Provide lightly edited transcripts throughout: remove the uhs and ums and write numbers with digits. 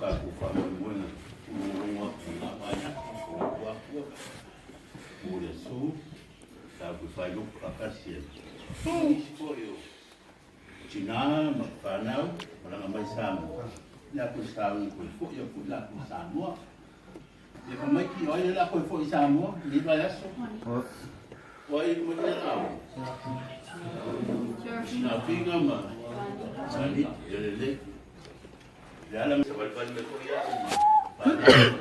tatou faamoemoega e logologo atu i na vaega o atua mo le aso tatou failoku faatasi ai. Nisi foi o tina ma fanau malaga mai Samoa, ia koe sauni koe foi atu i latou i Samoa. Ia tamaiti o ai le la koe foi i Samoa i lenei vaiaso? O ai mai le lau? Sinafiga ma Sani, ia lelei. Le ala ma savalivali mai foi au ma fanau.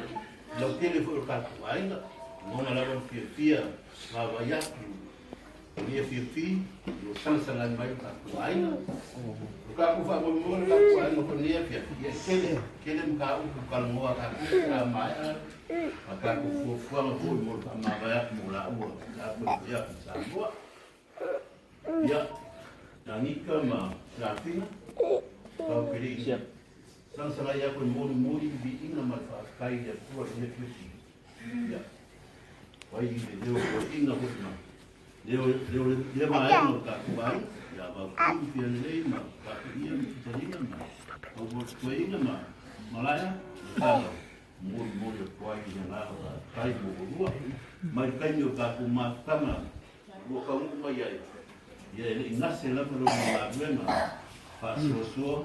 Lautele foi o le tatou aiga, lagona lava le fiafia vaavaai atu o ia fiafia ua sagasagai mai le tatou aiga. O tatou faamoemoe le tatou aiga foi lenei afiafi, ia e tele, tele mataupu talanoa a tatou pe a maea a tatou fuafuaga foi mo le faamavae atu mo laua le a toe foi atu i Samoa. Ia, Danika ma Serafina, tau te le i sagasagai atu e molimoli le viiga ma le faafetai i le Atua i lenei afiafi. Ia, fai le leo toeaina foi ma leo, leo, lea vaega o le tatou aiga, ia Vaupuni Fialelei ma Papiia ma Fitalina ma Tautoeina ma Malaea, ma fanau, molimoli atu ai le agaga faafetai mo olua, mai le taimi o tatou mafutaga ua taunuu mai ai, ia e le i gase lava le galuega faasoasoa,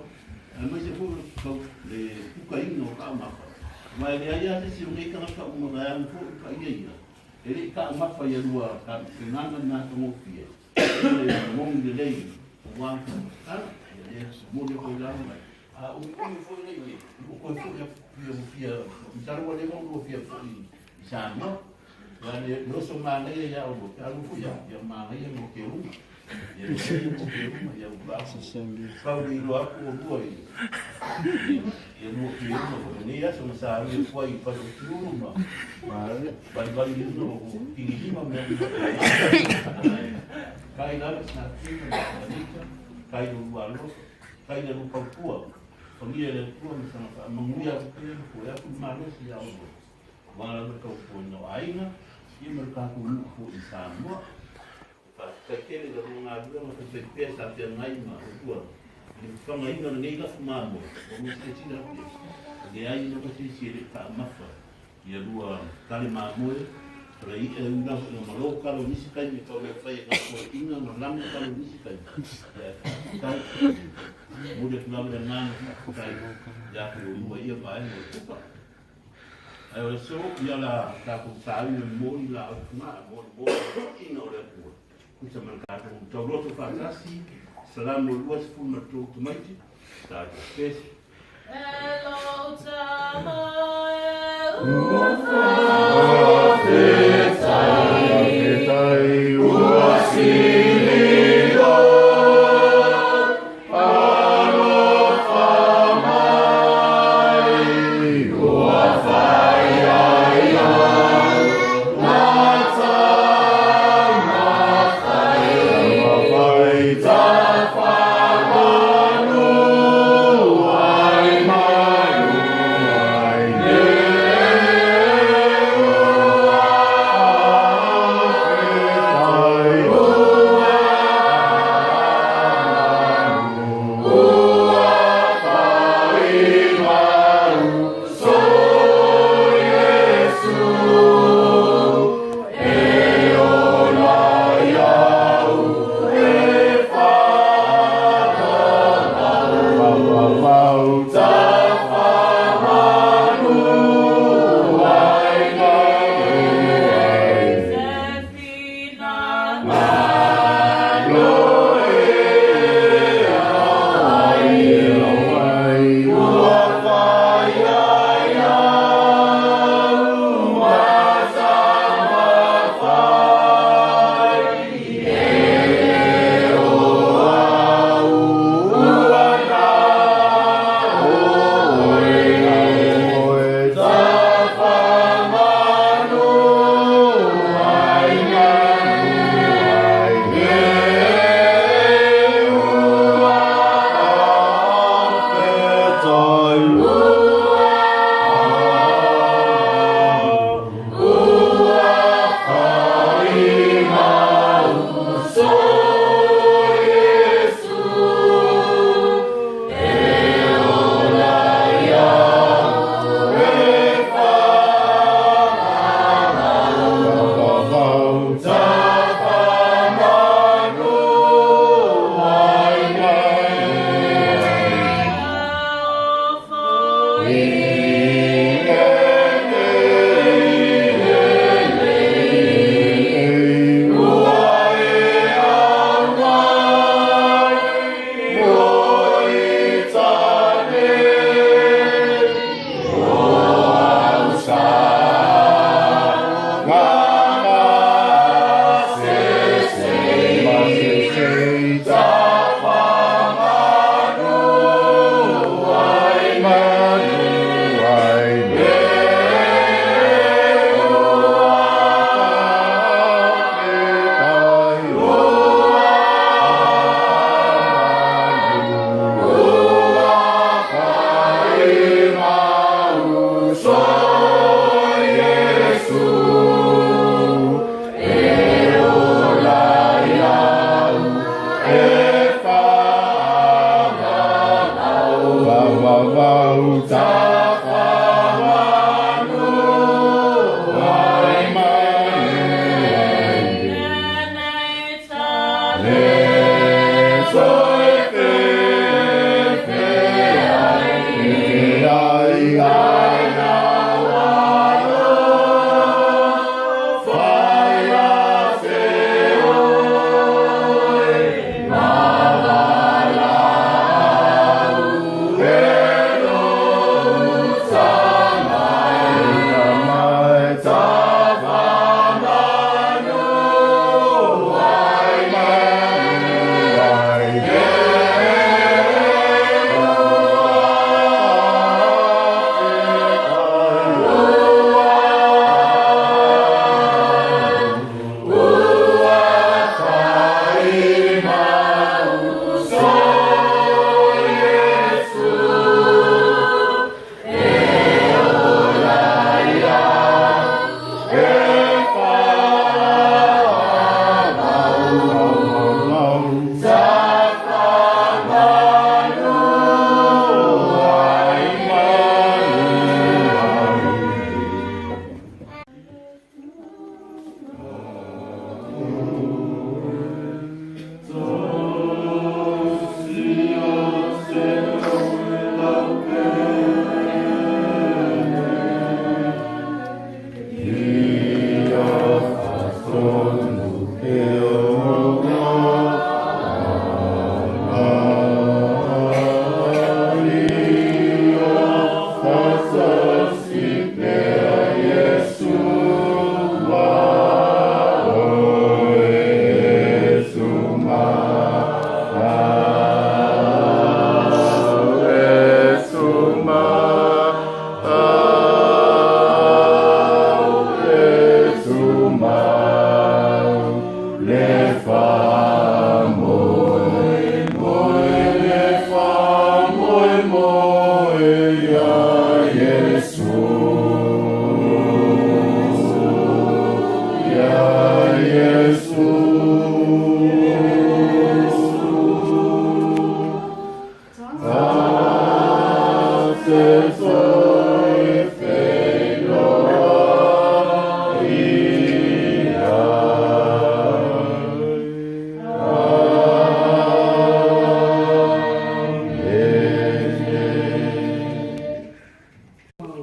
aemaise foi o le pukaina o taumafa. Aua e leai lava se isi o nei tagata uma vaeane foi paia ia, e le i taumafa ia lua tapenaga matagofie, ia le moni lelei aua le taumafatana. Ia lea momoli atu ai lava mai. A umiumi foi le i ua toe foi atu fia fia, masalo ua leva ona lua fia foi i Samoa. Ia le oso manaia ia oulua, pe alu foi au, ia manaia mo ke uma. Ia manaia mo ke uma, ia ua pau le iloa atu oulua i ia lua ke uma foi lenei aso na sauni atu ai i fale o Tiulu ma valivali lima o tinilima mea uma. Kai lava sinatina ma Anita, kai lo lua alofa, kai le lua tautua, fagia e le Atua ma sana faamanuia atu pea ma foe atu le malosi ia oulua. Aua lava le tautuaina o aiga, ia ma le tatou nuu foi i Samoa. Faafetai tele i la lua galuega faifaipea sa feagai ma oulua i le fafagaina o lenei lafu mamoe, ua lua silasila atu i ai, e leai lava se isi e le i faamafa ia lua tale mamoe, pala i'a e ui lava ina malo talo i nisi taimi e tau le fai e nā toeaiina na lanu talo i nisi taimi, ia e faafetai. Momoli atu lava le agaga faafetai ia te oulua i ia vaega o le pepa. Ae o le aso, ia la tatou sauni e momoli la au fogaa, molimoli le viiga o le Atua. Tusa ma le tatou tauloto faatasi, Salamo 23 tamaiti, tatou pese. E lou tama e ua Faafetai ua sili lou alofa mai, ua fai ai au na taumafai, taumafai tafamanu ai malu ai leo.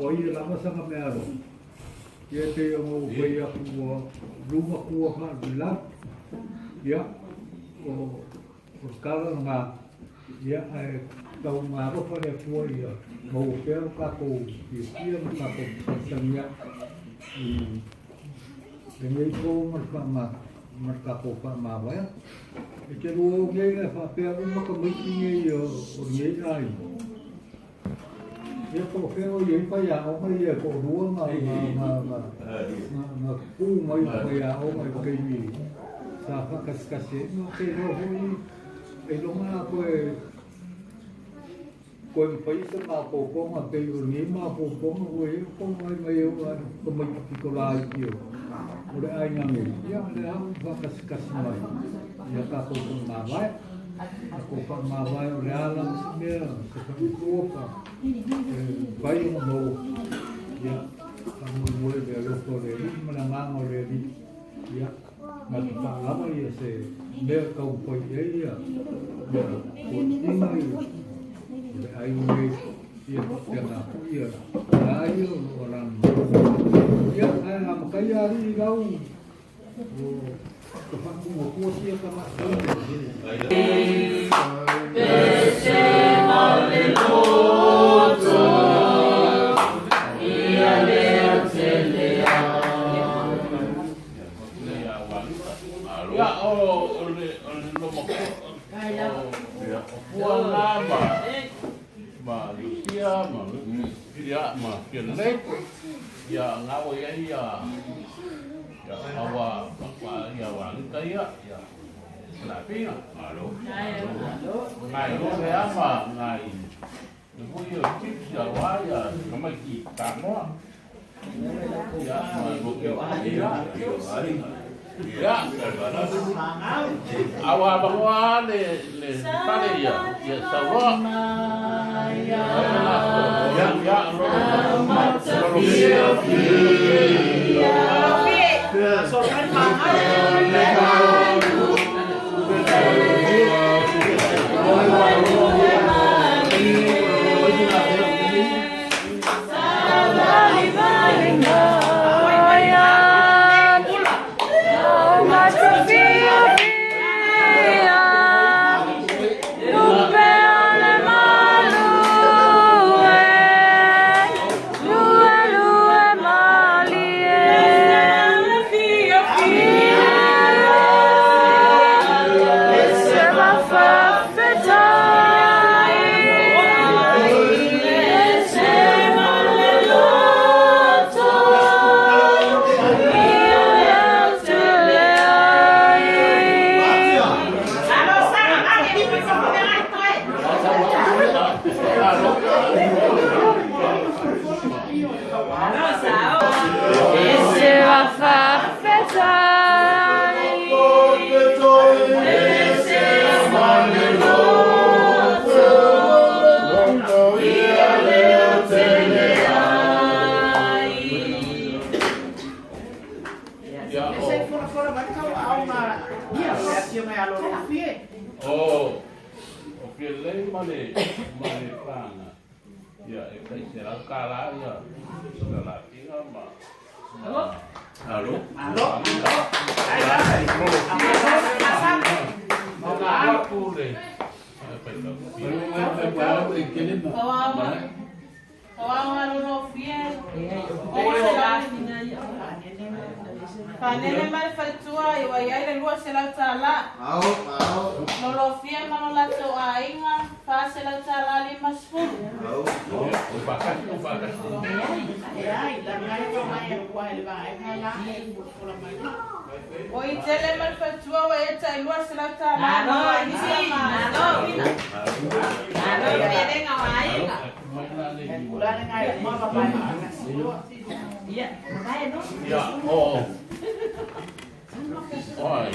O ai e lava sana mea alofa? Ia e pei ona ou fai atu ua luma kua faalupelalu. Ia, o o le tala lena, ia ae tau alofa le Atua ia maua pea lo tatou fiafia ma tatou fesoasoani ai i lenei po ma le faama ma le tatou faamavaega. E te lua o nei e faapea uma tamaiti nei o lenei aiga. Ia po o fea o i ai faiaoga ia e toalua na pupū mai o faiaoga i taimi sa faakasikasi ai. Ma ou te iloa foi, ailoga a toe toe mafai se maopoopoga pei o lenei maopoopoga ua i ai o tou vaai mai e oo lava i tamaiti pitolaiti o le aiga nei. Ia o lea ua faakasikasi mai ia tatou faamavae. Tatou faamavae o le a lava se mea, se faletua pa e mafai ona maua. Ia, faamoemoe i le alofa o le Alii ma le agaga o le Alii. Ia, na te faalava ia se mea e taumafai i ai ia toeaiina i o le aiga nei. Ia faapena foi ia la ia o lo o alalafaga. Ia, ae a matai ia alii lau o ka faamuamua sia tama. Ia, o le loma o pua na ma Lucia ma ia ma Fiona ia ngawa ia ia ia awa pa ia wa ta ia ia la pina alo ngai lo le ama ngai le vo ia tip ia wa ia kama ki ta noa ia ma lo ke ia ia awa bangoa le le pale ia ia sawa ia ia lo lo Ia o o ke lei ma le plana ia e kai se rau ka la ia sa la tinga ma alo alo alo alo pule Fanele ma le faletua i ua iai le $200. Lolofia ma lo latou aiga $450. O pakasi o pakasi. O i tele ma le faletua ua ia tai $200 mo aisa ma Ia o oi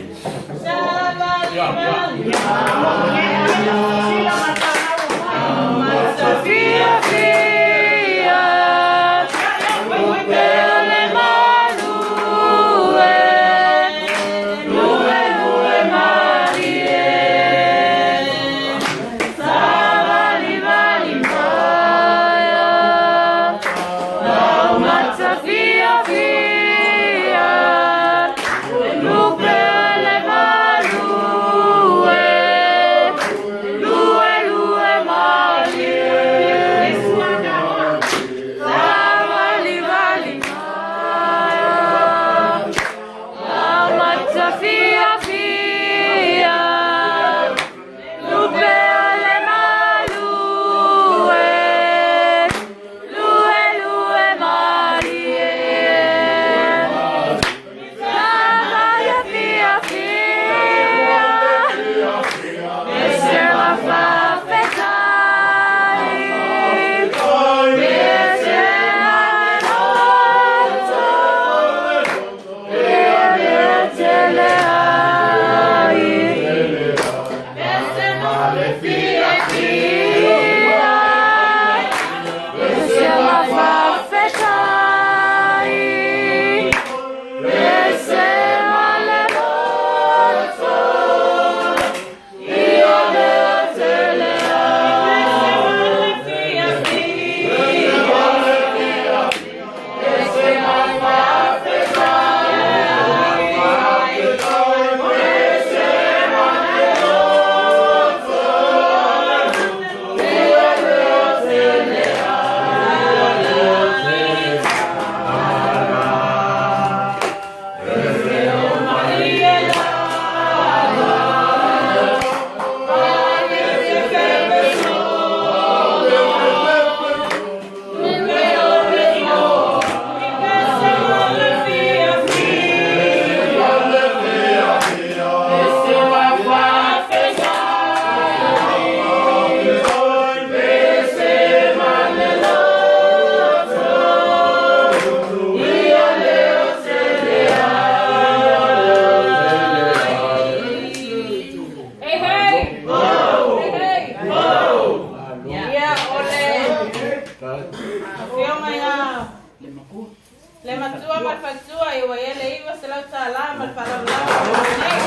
Sa ia ia Afioga ia Le Matua ma le Faletua ia ua i ai le $900 ma le faalavelave o le nei.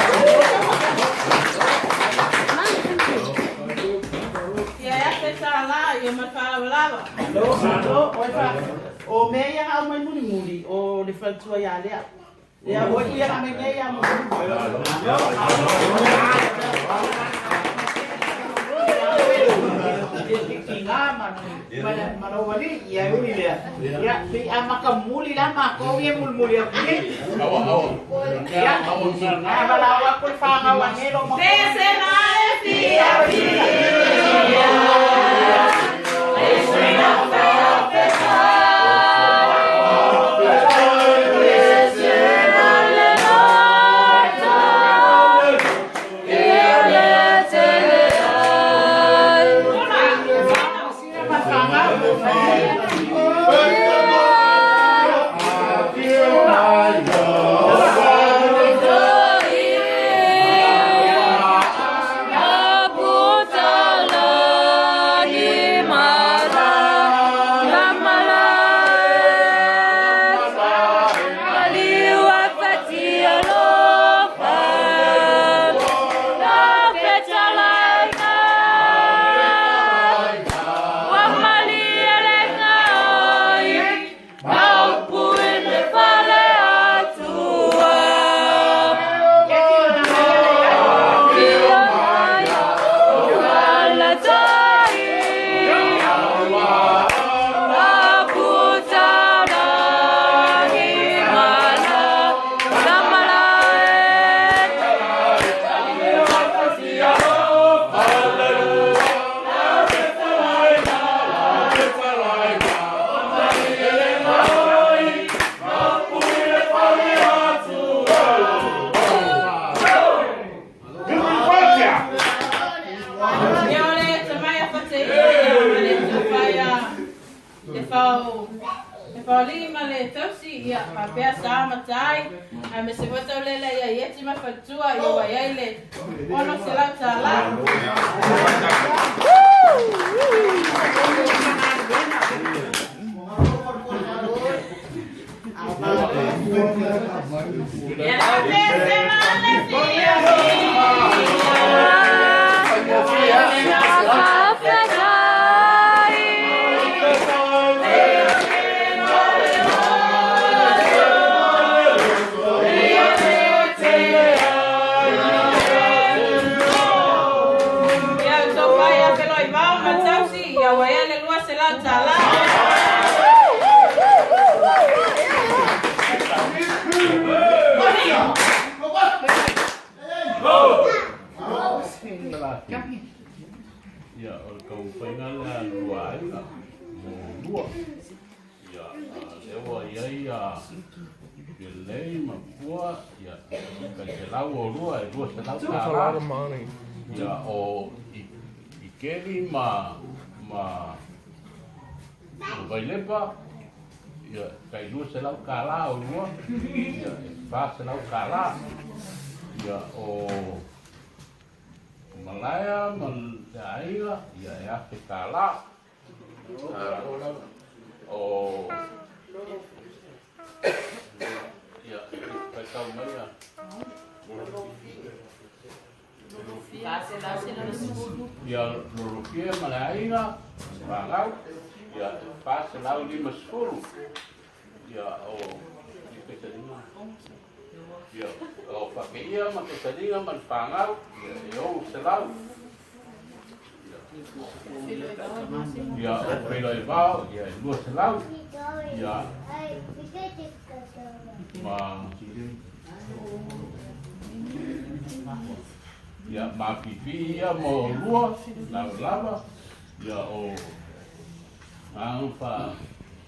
Ia e $1,000 ia ma le faalavelave. Malo, malo, oe fa, o mea ia na aumai mulimuli, o le faletua ia lea. Lea oi ia na aumai nei ia mulimuli. Tiga ma ma lou alii, ia e ui lea, ia pei a makamuli la makou ia e mulimuli atu nei. Ia, ae valaau atu le fanau a nei lou matua. Pesena e fiafia. Ia o le tamai a Fateia ia ma le tufa ia le fao le faolii ma le tausi ia faapea sa ma tai aemaise foi taulele ia Ieti ma Faletua ia ua i ai le $600. Ia le faapea se ma le fiafia. Ia o tou pai ia Feloivao ma Tausi ia ua i ai le $200. Ia, o le taumafaiga lea a lua aiga mo lua. Ia, lea ua i ai Lelei ma Pua, ia, tai selau o lua e $200. Ia, o Ikeli ma Vailepa, ia, tai $200 o lua, ia, e $400. Ia, o Malaea ma le aiga, ia, e $1,000. O ia, faitau mai ia. Ia, Lolofia ma le aiga, fanau, ia, 450. Ia, o Pesalina. Ia, o Fakeia ma Pesalina ma le fanau, ia, e 600. Ia, o Feiloivao, ia, e 200. Ia, ma ia, ma pipi ia mo lua, lava lava, ia, o ang fa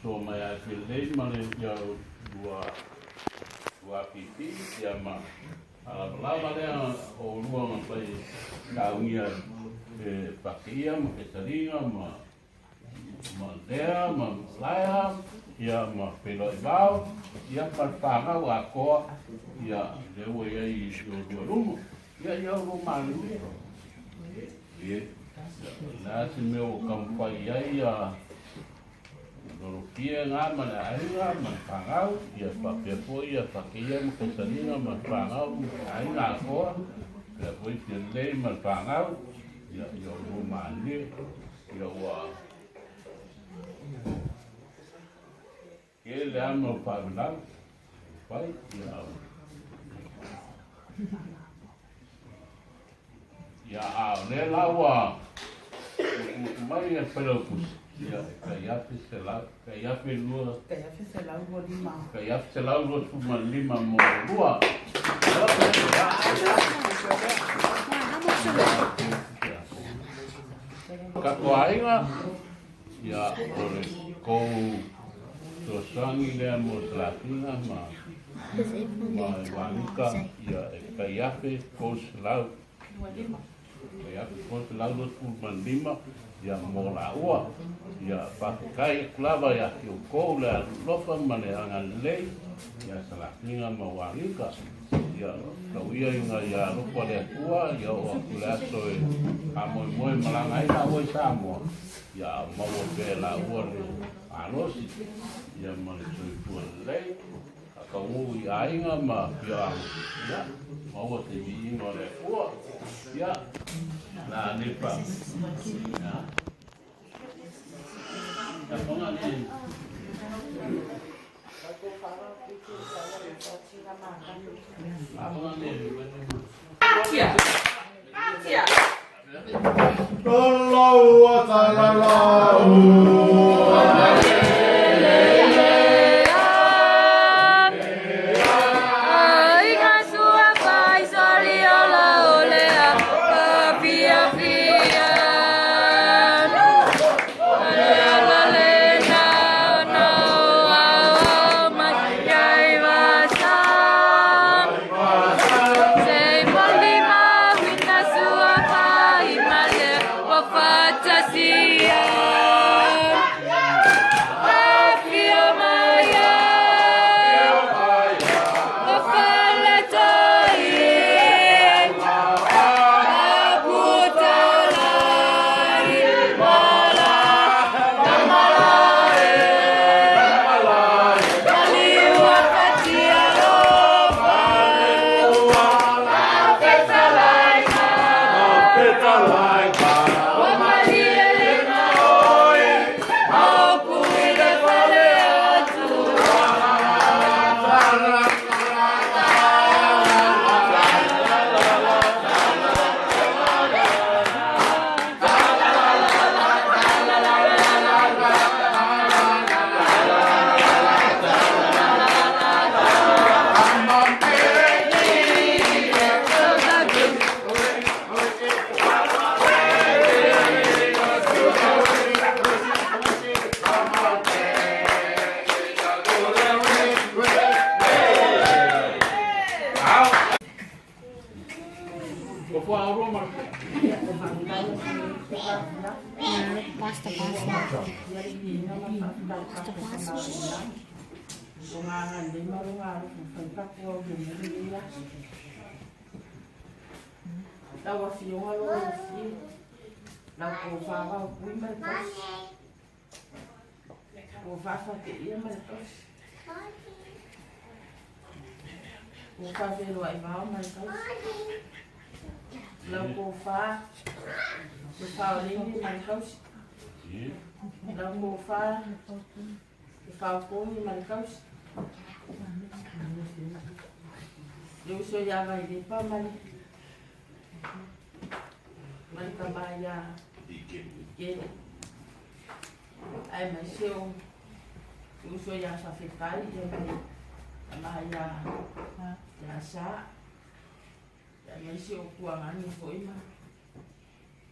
so mai a Felei ma le ia lua lua pipi, ia ma lava lava lea o lua ma pai kaugia e Pakeia ma Pesalina ma lea ma Laea ia ma Feiloivao ia ma le fanau atoa ia lea ua i ai i o lua luma ia ia o lua maliliu ia la se mea ua taumafai i ai ia. Lolofia ngā ma le aiga ma le whangau, ia whapea foi ia whakeia ma kaisaniga ma le whangau, aiga akoa, pea foi fia lelei ma le whangau, ia ia o malie, ia ua ke le ama o whawelau, pai, ia Ia a o lea la ua tuutuu mai le Failautusi, ia e tai afe selau, tai afe lua, Tai afe selau lua lima. Tai afe selau 25 mo lua. Tatou aiga, ia o le kou fesoasoani lea mo Salafina ma ma Wanika, ia e tai afe 300. 325 ia mo laua. Ia faafetai atu lava ia te outou le alolofa ma le agalelei ia Salafina ma Wanika. Ia tau ia ina ia alofa le Atua ia oo atu le aso e faamoemoe malaga ai laua i Samoa, ia a maua pea e laua le malosi ia ma le soifua lelei. A taunuu i aiga ma afioaga, ia, maua se viiga o le Atua, ia, la lepa, ia. Ia tonga le. Tonga le. Atia! Atia! Lau Afioga Lolofie, lau tofa Vaopui ma le tausi, tofa Fateia ma le tausi, tofa Feloaivao ma le tausi, lau tofa Lefaolele ma le tausi, lau tofa Lefaotogi ma le tausi, le uso ia Vailepa ma le ma le tama ia Ikele. Aemaise o le uso ia Safetai ia ma le tama ia ia Sa. Aemaise o Tuagani foi ma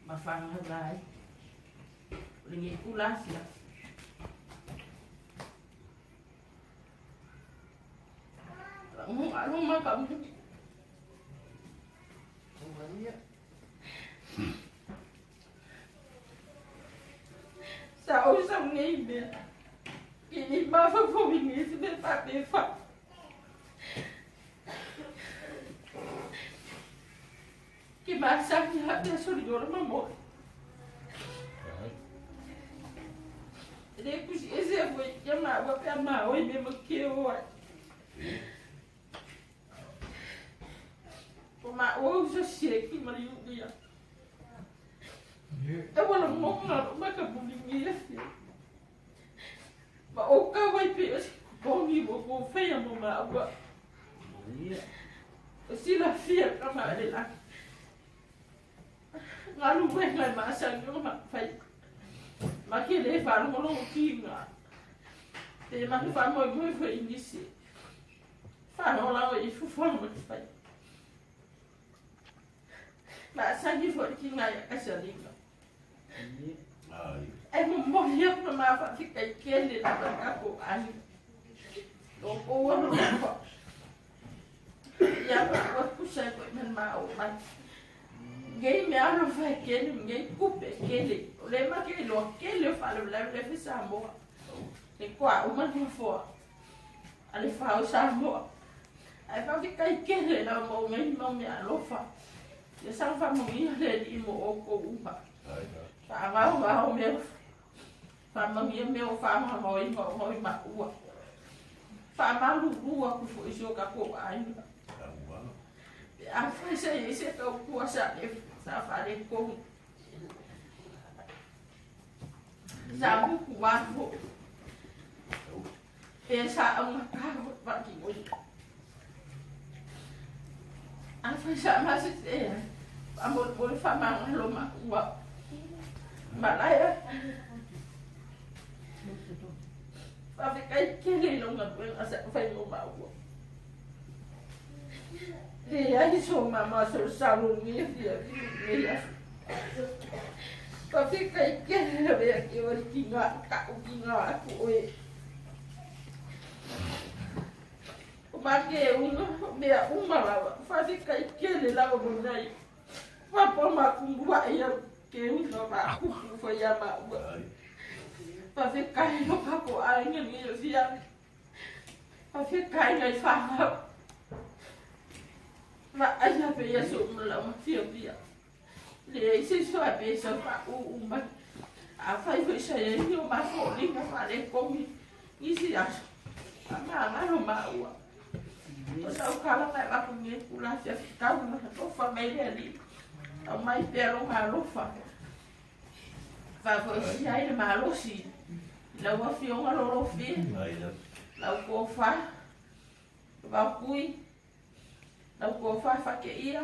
ma fanau ai. O lenei itula asiasi. Sa ou sau nei mea. Ke nei mafaufau i nisi mea faapea e fai. Ke masani hape a soli ola ma moe. E le kusi ese a. foi ia maua pe a maoi me ma ke o ai. O maua usa seki ma liu ia. E wala monga lo maka bulingi e fia. Ma o ka wai pe o se bongi mo ko whaia mo maua. O sila fia ka ma le laki. Ngalu wenga e maasangi o ma whai. Ma ke le whalongolongo ki ngā. Te ma ke wha moi moi fo inisi. Whangolango i fufuanga ma te whai. Maasangi fo ki ngā ia kasalinga. E mo mohi aku na maa whawhika i kele la ma kako ahi. O ko wano kwa. Ia ma wa kusa ko men ma o mai. Ngei me alo fai kele, ngei kupe kele. O le ma ke lo kele o whale le le fi Samoa. Le kwa o man foa. A le whao Samoa. Ai whawhika i kele la mo ngei mau me alofa. Ia sang wha mo ngia le li mo o ko uma. Wha ngau ngau me wha mangia me o wha ma hoi ma hoi ma ua. Wha malu rua ku fo iso ka ko aina. A whai sa i se kau kua sa le sa wha le kohu. Sa buku wafo. E sa au ngā wa ki ngoi. A whai sa ma se te ea. A mo mo le wha manga lo ma ua. Malaia. Wha fe kai kele lo ngā kuenga sa whai mo ma ua. Le ai so mama so sa lo ngi fia ngi ya. Wha fe kai kele le ki o ki ngā ka o ki ngā aku oe. O ma ke unga mea uma lava. Wha fe kai kele lava mo nei. Wha po ma kumbua ia ke unga ma kuku fo ia ma ua. Wha fe kai lo ka ko ai ngi ngi fia. Wha fe kai ngai wha. Ma ai pe ia so mo la ma fia fia. Le ai se so a pe sa fa u u ma. A fai foi sa ia o ma fo li ma fa le komi. Ni si a. A ma nga lo ma ua. O sa o kala ngai la ku nge ku la fia fi kau na to fa mai le li. Au mai pe lo ma lo fa. Fa fo si ai le ma lo si. La ua fi o lo lo fi. La u ko fa. Va kui. La u ko fa fa ke ia.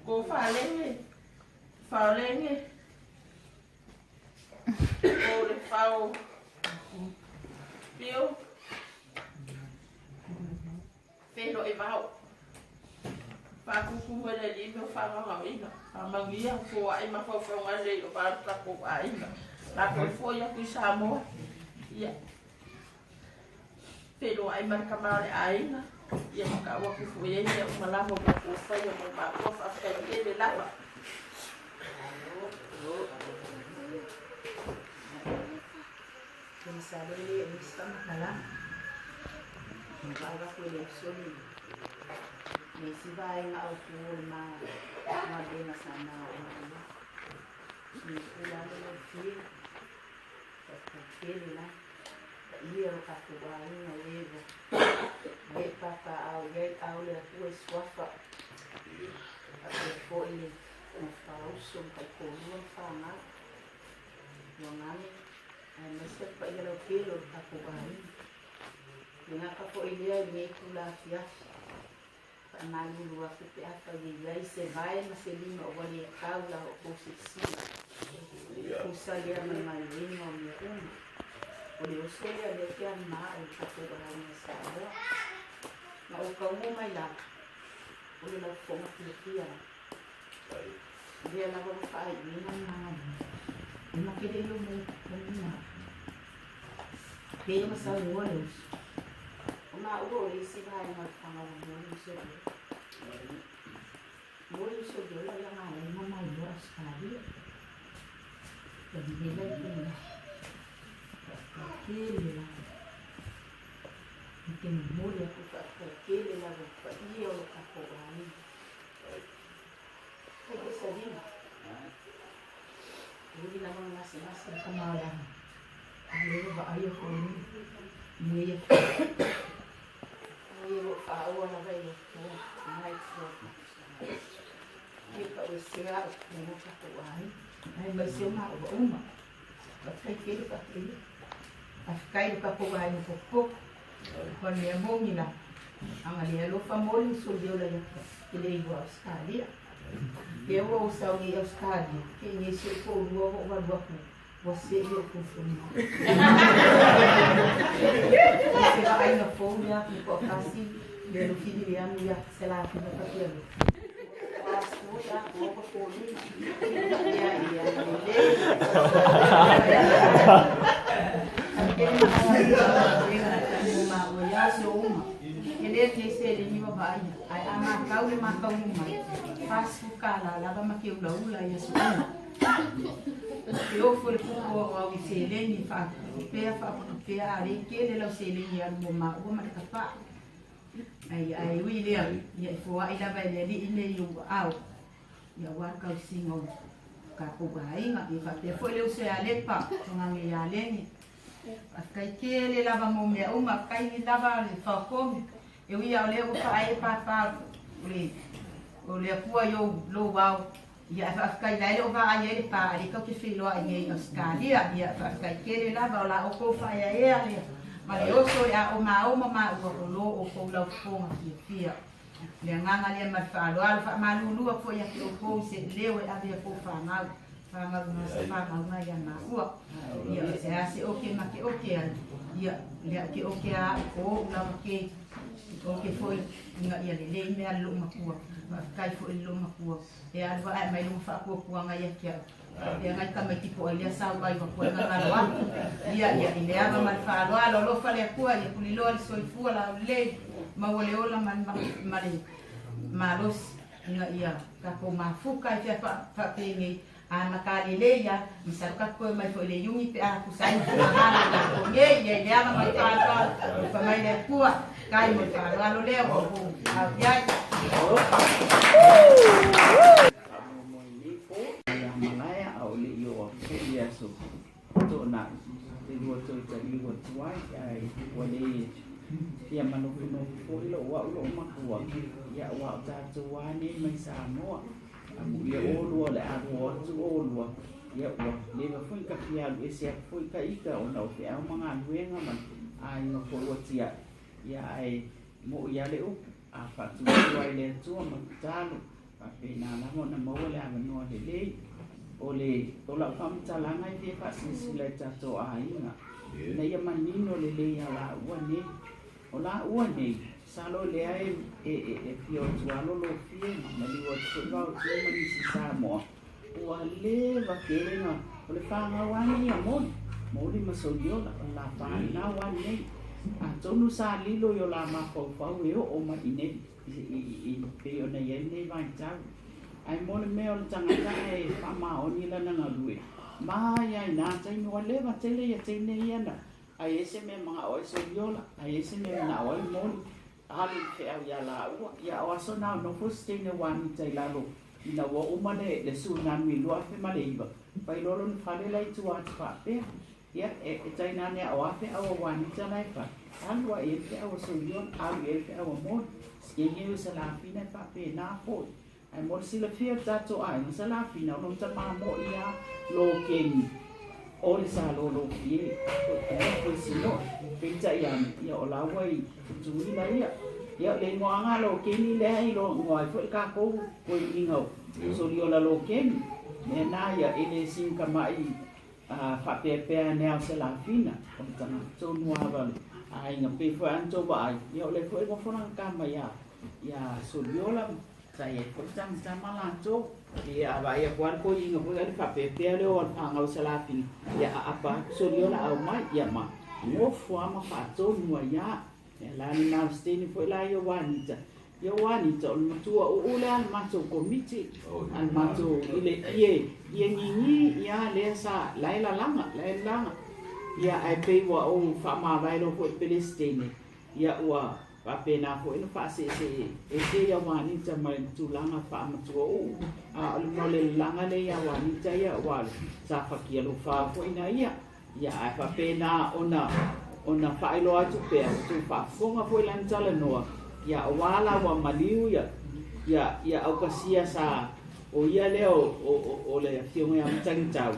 Ko fa lenge. Fa lenge. Ko le fa o. Pio. Felo e vau. Fa kuku mo le li mo fa ngā ina. Fa mangia fo ai ma fo fo ngā le o pa ta ko ai. La ko fo ia ku Samoa. Ia. Felo ai ma ka ma le ai na. Ia ma ka wa ku fo ia ia ma la mo ko fa ia mo ma ko fa fa ke le lava. Salele e sama kala. Vai va quelle soli. Me si vai nga au ku ma ma de na sana o ma. Ni kula le fi. Ka kele la. Ia o ka ku wa ni o evo. E papa au ye au le ku e swafa. A te fo ile o fa uso ka ko lu fa nga. Yo ngani ai mese pa ia lo pelo ka ku ai. Nga ka fo ile ai me kula fia. Pa malu lu afu pe afa ye ia se vai ma se lima o wale kau la o se si. Ku sa ia ma mai lima o me uma. O le o se ia le kia ma o ka ku ai me sa o. Ma o ka umu mai la. O le lau fo ma fia fia. Ia la wa fa ai ni na na. E ma ke le lo mo mo na. Ke ma sa o le. O ma o le si vai ma fa ma mo le so. Mo le so de la ya le ma mai lo ascari. La di la la. Ke le la. Ke mo le ku fa ke le la fa ia o ka ko ai. Ke sa di. Uli na mga nasa nasa kamala. lea ua vaaia foi i lenei aso. O lo o faaoa lava i le Atua lena e tua Ia pauesea au i o tatou aiga, aemaise o maua uma. Faafetai tele faafetai. Faafetai i lo tatou aiga potopoto. O le mea moni la, aga le alofa mo le uso i ola ia te le iwa Ausetalia. Lea ua ou sau nei i Ausetalia, ke i nei si ou toalua ua ou alu atu, ua se'i ou fuifui. Se vaaiga fou lea atu toatasi, le lufili le anu ia se lafina fatia le. E le nei seleni ua vaaia, ae a matau le mataunu mai, 40 tala lava ma ke ulaula i aso uma. E ofo le pupu o au i seleni faapea faapea a le tele lau seleni e alu mo maua ma le tapaa. Ai, ae ui lea, ia e foai lava e le Alii nei i ou aao, ia aua le tausiga o tatou aiga. Ia faapea foi le uso ia Lepa, Togage ia Leni. Faafetai tele lava mo mea uma, faafetai lava le Faokomi. E ui lava o lea ua faaee pāpā o le, o le Atua i ou lou ao, ia ae faafetai la e le o vaai ai le pā, a lea tatou te feiloai nei i Ausetalia. Ia faafetai tele lava o la outou faaeaea lea ma le oso e a o maua ma maua o lo outou laufofoga fiafia. Le agaga lea ma le faaaloalo, faamalulu atu foi ia te outou i se leo e ave i a outou fanau, fanau na se fanauga ia maua. Ia o se a se oke ma ke oke ai, ia le au ke oke a o ou lava ke oke foi ina ia lelei mea le loomatua. Faafetai foi i le loomatua e alu ae mai lona faapuapuaga ia te au. Faapea ngai tamaiti po ai lea sau ai ua koe gagalo atu. Ia, ia, i le ava ma le faaaloalo, alofa le Atua, ia tuliloa le soifua laulelei, maua le ola ma le, ma le malosi, ina ia tatou mafuta ai fea faapenei, a mata lelei ia, masalo tatou toe omai foi i le Iuni pe a tusa ai ma tulaga o tatou nei, ia i le ava ma le faaaloalo, alofa mai le Atua, faafetai mo le faaaloalo lea ua outou au i ai. Faamoemoe nei po ia malae a o le i oo atu foi i aso Toonai te lua toe taliu atu ai, ae ua le fia manofonofo foi lou au lou makua, ia aua o tatou a nei mai Samoa, amuia olua o le a o atu olua, ia ua leva foi ka fia alu ese atu foi ka ita ona o feau ma galuega ma aiga foi ua tiai, ia ae moʻi a le upu, a faatuatua ai le Atua ma tatalo. Faapena lava ona maua le avanoa lelei. O le, o lau faamatalaga e fia faasilasila i tatou aiga, ina ia manino lelei ia laua nei. O laua nei, masalo o lea e, e, e, e fia o atu lava lolofie ma maliu atu foi Vaotu ma nisi Samoa, ua leva tele na, o le fanau lava nei a Moli, Moli ma Soliola, o le la fanau lava nei. Atonu sa lilo i o la mafaufau e oo mai i nei. I pei ona i ai lenei vaitau. Ae mo le mea o le tagata ae faamaoni lana galue, mai ai na taimi ua leva tele ia teine ia na ai ese mea manao ai Soliola, ai ese mea manao ai Moli, alu i feau ia laua. Ia o aso na o nofo se teine wanita i lalo ina ua uma le tsunami 2009, fai loa lona fale la i tua atu faapea. Ia, e tainane a o a feau a Wanita la e fai, alu a i ai le feau a Soliola, alu i ai le feau a Moli. Sikeigei o Salafina e faapena foi. Ae mo le silafia o le tatou aiga, Salafina o lona tama mo'i a Lokeni o le sa lolofie o le Sinoe. Peitai ane, ia o la ua i Tutuila ia. Ia o le igoaga a Lokeni lea e iloa ai foi le kakou koiina o Soliola Lokeni. Mea na ia e le sinikama'i A faapeapea ane a o se lafina, o le tagata tonu lava o le aiga. Pei foi a na tou vaai, ia o lea foi e nofo lana tama ia, ia Soliola, sa i ai foi le tamatama latou. Ia a vaai atu lava le toeaina foi lea, le faapeapea lea o le fanau o Salafina, ia aapa atu Soliola aumai, ia ma nofo lava ma faatonu ai lava. Ia la le Marsden foi la ia Juanita. Ia Juanita o le matua uu lea a le matou komiti, a le matou i le ie ie gigi ia lea sa la e lalaga, la e lalaga. Ia ae pei ua ou faamavae loa foi i le Peresetene, ia ua faapena foi ona faaseese ese ia Juanita mai le tulaga faamatua uu. A o le mea o le lalaga lea ia Juanita ia aua sa fatia lofa foi na ia. Ia, ae faapena ona, ona faailoa atu pea, ua outou faafofoga foi i lana talanoa, ia, aua la ua maliu ia, ia, ia aukasia sa, o ia lea o, o, o, o le afioga ia Matagitau,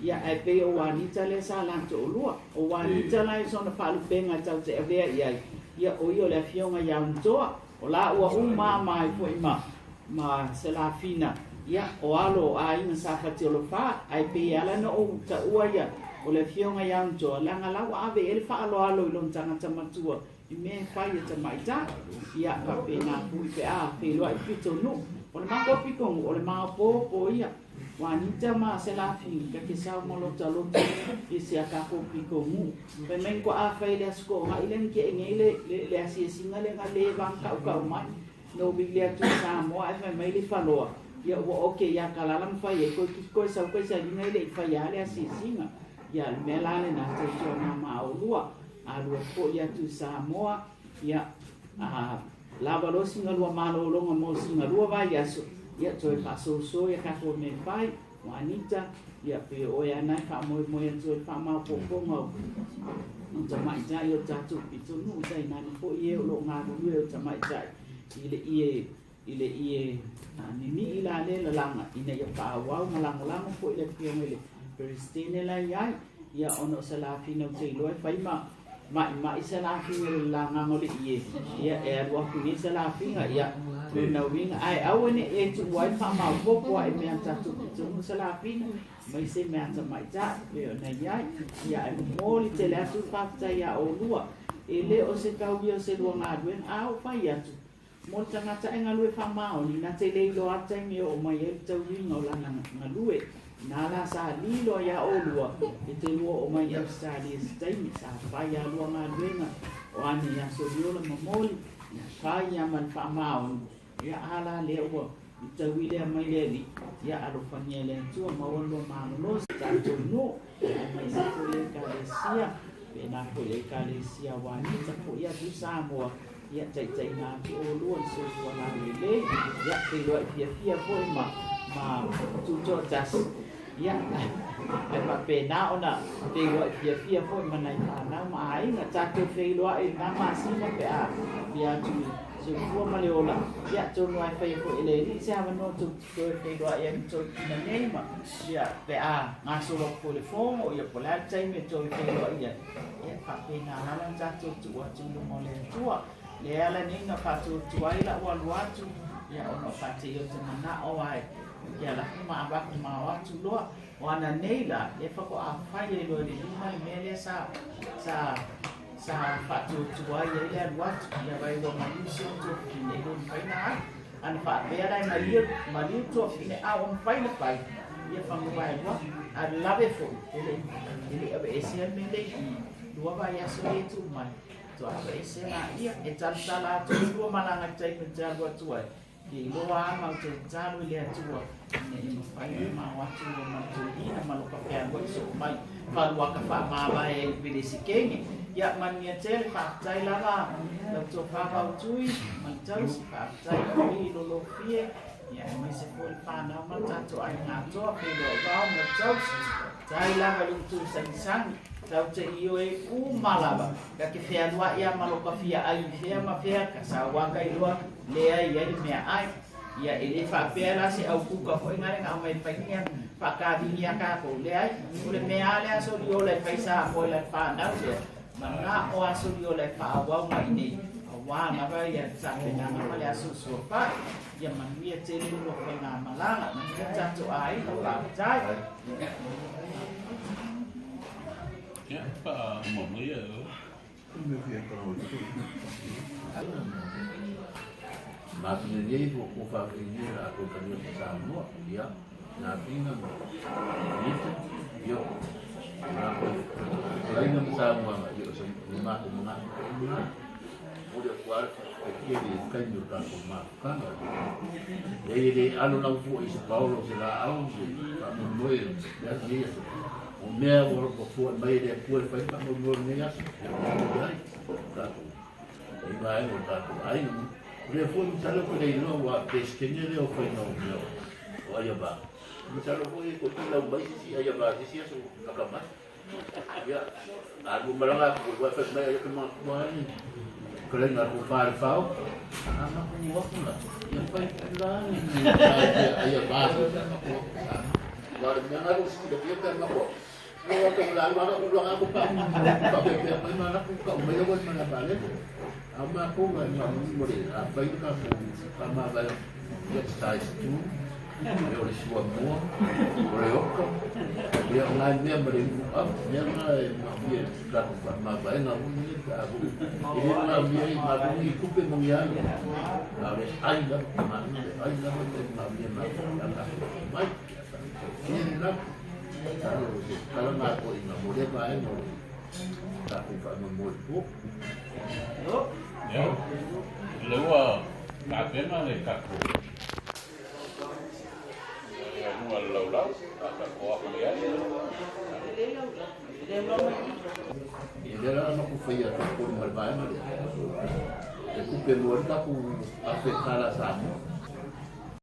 ia, ae pei o Anita lea sa la toalua. O Anita la i sona faalupega e tatou te avea i ai, ia, o ia o le afioga ia Unutoa. O la ua uma ama ai foi ma, ma Selafina, ia, o alo o aiga sa Fatialofa, ae pei e ala ona ou taua ia, o le afioga ia Unutoa, leaga la ua ave i ai le faaaloalo i lona tagata matua i mea e fai e tamaitai. Ia, faapena foi pe a feiloai pitonuu. O le matou pitonuu, o le maopoopo ia. Ua anita ma Selafina, ka ke sau ma lota loto i si a takou pitonuu. Fai mai ko a fai le aso ko haʻi le ke nei le le le asiasiga le ga le vang kau kau mai no vi le atu Samoa ai fai mai le faloa ia ua oke ia kalala ma fai ai ko ki ko sau ko sa linga ile i fai a le asiasiga ia le mea la le na te tua na ma o lua a lua po ia tu Samoa ia a lava lo singa lua malologa mo singa lua vai aso ia toe faasoso ia tatou me fai O Anita, ia pei o oe ana e faamoemoe atu ai le faamaopoopoga o tamaitai o tatou pitonuu tainane foi e o lo o galulue o tamaitai i le ie i le ie ninii la le lalaga ina ia faaauau ma lagolago foi le afioga i le Peresetene la i ai ia ona o Salafina ou te iloa e fai ma maʻimaʻi Salafina i le lagaga o le ie ia e alu aku nei Salafina ia lona uiga ae aua ne i e tuua ai le faamaopoopo ae mea tatou pitonuu Salafina mai se mea tamaitai pei ona i ai ia ae momoli tele atu le faafetai iā ʻolua e le o se tauia o se lua galuega a ou fai atu Mo le tagata e galue faamaoni, na te le iloa le taimi e oo mai ai le tauiga o lana galue. Na la sa lilo iā ʻolua e te lua oo mai i Ausetalia i se taimi, sa fai iā lua galuega o ane iā Soliola ma Moli, ia fai iā ma le faamaoni, ia a la lea ua i taui lea mai le Alii, ia alofagia e le Atua maua lua malolosi tatou nuu, aemaise foi le Ekalesia, pena foi le Ekalesia Wanita foi atu i Samoa. Ia taitaiina atu ʻolua i le soifua laulelei, ia feiloai fiafia foi ma ma tutoatasi, ia ae faapena ona feiloai fiafia foi ma nai fanau ma aiga. Tatou feiloai i lena masina pe a fia atu i soifua ma le ola, ia atonu lava e faia foi e le Alii se avanoa tou te toe feiloai ai ma toeaiina nei ma ia pe a gasolo atu foi i le fono, ia po o le a le taimi e toe feiloai ai. Ia faapena lava ona tatou tuu atu i luma o le Atua. Le ala nei na faatuatua ai la'u alu atu, ia ona o faatei o te mana'o ae ke ala aku ma avatu ma o atu loa. O ana nei la, lea faatoa fai ai loa i le lima le mea lea sa sa sa faatuatua ai ai le alu atu. Ia vai ua maliu si ou tuafafine e le mafai ona alu. Ana faapea la e maliu maliu tuafafine a ua mafai ona fai, ia fanua e lua. A lave foi, e le e le i aveesea le mea lea i i, lua vaiaso lea e tuu mai. Faatoa aveese laia, e talatala atu ai lua malaga i le taimi ou te alu atu ai. Ke iloa a ma ou te tatalo i le Atua ina ia mafai ona mao atu ua matuaina ma loka fealuai soo mai faluaka faamavae ai i Pelesikene. Ia manuia tele, faafetai lava lau tofa Vautui ma le tausi, faafetai foi i Lolofie, ia aemaise foi le fanau ma le tatou aiga atoa, feiloai vao ma le tausi. Tai lava i le utu sagisagi, tau te ioe uma lava, ka ke fealuai a ma loka fia ai i fea ma fea, ka sauaka iloa lea e i ai le meaai. Ia, e le faapea la se aukuka foi gale na aumai fai nia faakavini ia tatou. Leai, o le mea lava lea soliola e fai Samoa i lana fanau lea, mana'o lava soliola e faaauau mai i inei, auā lava ia tapenaga ma le aso suafa'i. Ia manuia tele le lua faigamalaga, manuia tatou aiga, faafetai. Ia, faauma mai e oe. Mafina nei ua ko whawhinia a ko tania ko Samoa, ia, nā pinga ma Nita, ia, nā ko laina ma Samoa, ia, o sa ni mā ko mga ko o le kua e kia ni kai ni o tātou mafukanga. Ia i le alo lau fua i se paolo se la au, se whamomoe, ia, ia, o mea ua fua mai le Atua e fai faamoemoe o lenei aso, ia o ai, tātou, i vaega o tātou aiga. O lea foi masalo ko le iloa ua Peresetene lea o faiga o mea o Aiava. Masalo foi e koe lau mai se isi Aiava se isi aso laka mai. Ia, alu malaga ku wa fa mai ka ma ku ai. Ka le na ku fa le fao. A ma ku wa ku la. Ia fai la ni. Ai ba. Wa le mea ngalu si le pia ma ko. Wa ka la wa ka la ku pa. Pa pe pe mai ma ku ka mai wa ma la ba le. A ma ku ma ma mo le a fai ka ku pa ma ba exercise 2. E o le sua mua, o le oko, ia o ngai mea ma le inu au, mea nga e ma mia tatou faamavaega ui pe a foi e le maumia i malugi i tupe ma ni ai, a o le ai lava malu le ai lava e maumia ma ala mai ia le lava talo se tala makoiga mo lea vaega o le tatou faamoemoe po. Ia, le ua tapena le tatou ia luga o le laulau, a tatou o atu i ai. Ia lea la na matou faia tolu ma le vaega lea e tupe mo ai le tatou $1,000 Samoa.